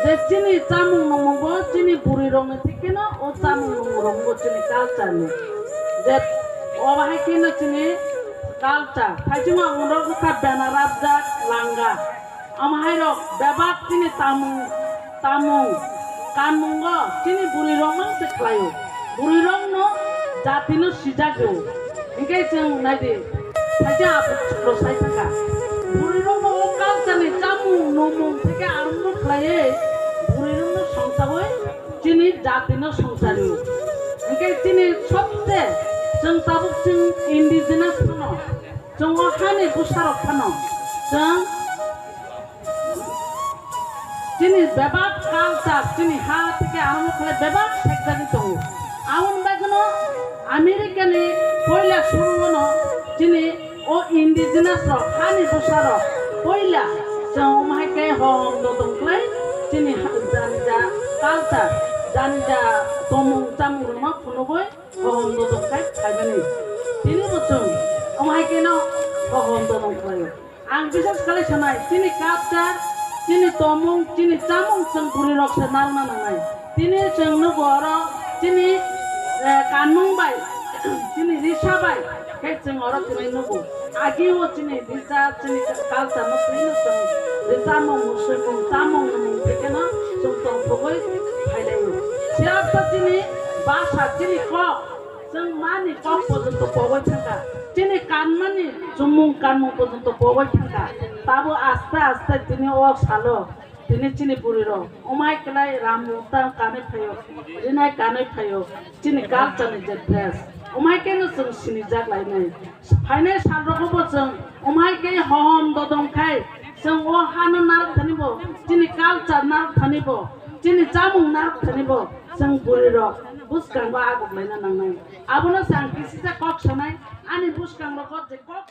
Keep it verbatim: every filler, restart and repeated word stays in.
Je chini chamung nungmung bo chini bwrwi rokni thik kheno o chamung nungmung rok bo chini culture ni. Je obo hai kheno chini culture. Phaisingma ang rok wngkha bena rapjak langa. Omo hai rok bebak chini tamung, tamung, kanmungo chini bwrwi rok mang se khlaio. Bwrwi rokno jatino sijago. Hinkhe chwng naidi, phaikhe aphuru chwngno sai thangkha. Bwrwirokno o culture-ni chamung nungmung theke arumno khlaiwi bwrwirokno songchawi chini jatino songchario. Hinkhe chini sobse chwng tabuk chwng indigenous phano, chwng o hani bwsarok phano chwng Chini bebak culture, chini ha theke arumno khlai bebak sekjagwi tongo. Aboni bagwino America ni poila suruono chini o indigenous rok, hani bwsa rok poila chwng omo hai khe hohom dodom khlai chini ha-, jani ja culture, jani ja tomung chamung rokno phunugwi hohom dodom khai phaimani. Tini bo chwng omo hai kheno hohom dodom khlaio. Ang bisas khlai sanai, chini culture, chini tomung, chini chamung chwng bwrwi rok se narwkna nangnai. Tini chwng nugo oro chini, eh, kanmung bai, chini risa bai, khe chwng oro tini nugo. Agi o chini risa, chini culture no tini no chwng risa mung, musui mung, chamung mung theke no chwng tongthogwi phailaio. Siyasa chini basa, chini kok, Chwng mani kok porjonto pogwi thangkha. Chini kanmani chumung kanmung porjonto pogwi thangkha. Tabo aste aste tini o salo tini chini bwrwi rok omai kwlai ram tang kanwi phaio, rinai kanwi phaio, chini culture ni je dress. Omai khe no chwng sinijak lainai. Phainai sal rogo bo chwng omai khe hohom dodom khai chwng o hano narwk thani bo, chini culture narwk thani bo, chini chamung narwk thani bo chwng bwrwi rok bwskango aguk laina nangnai. Abono se ang kisisa kok sanai, ani bwskango je kok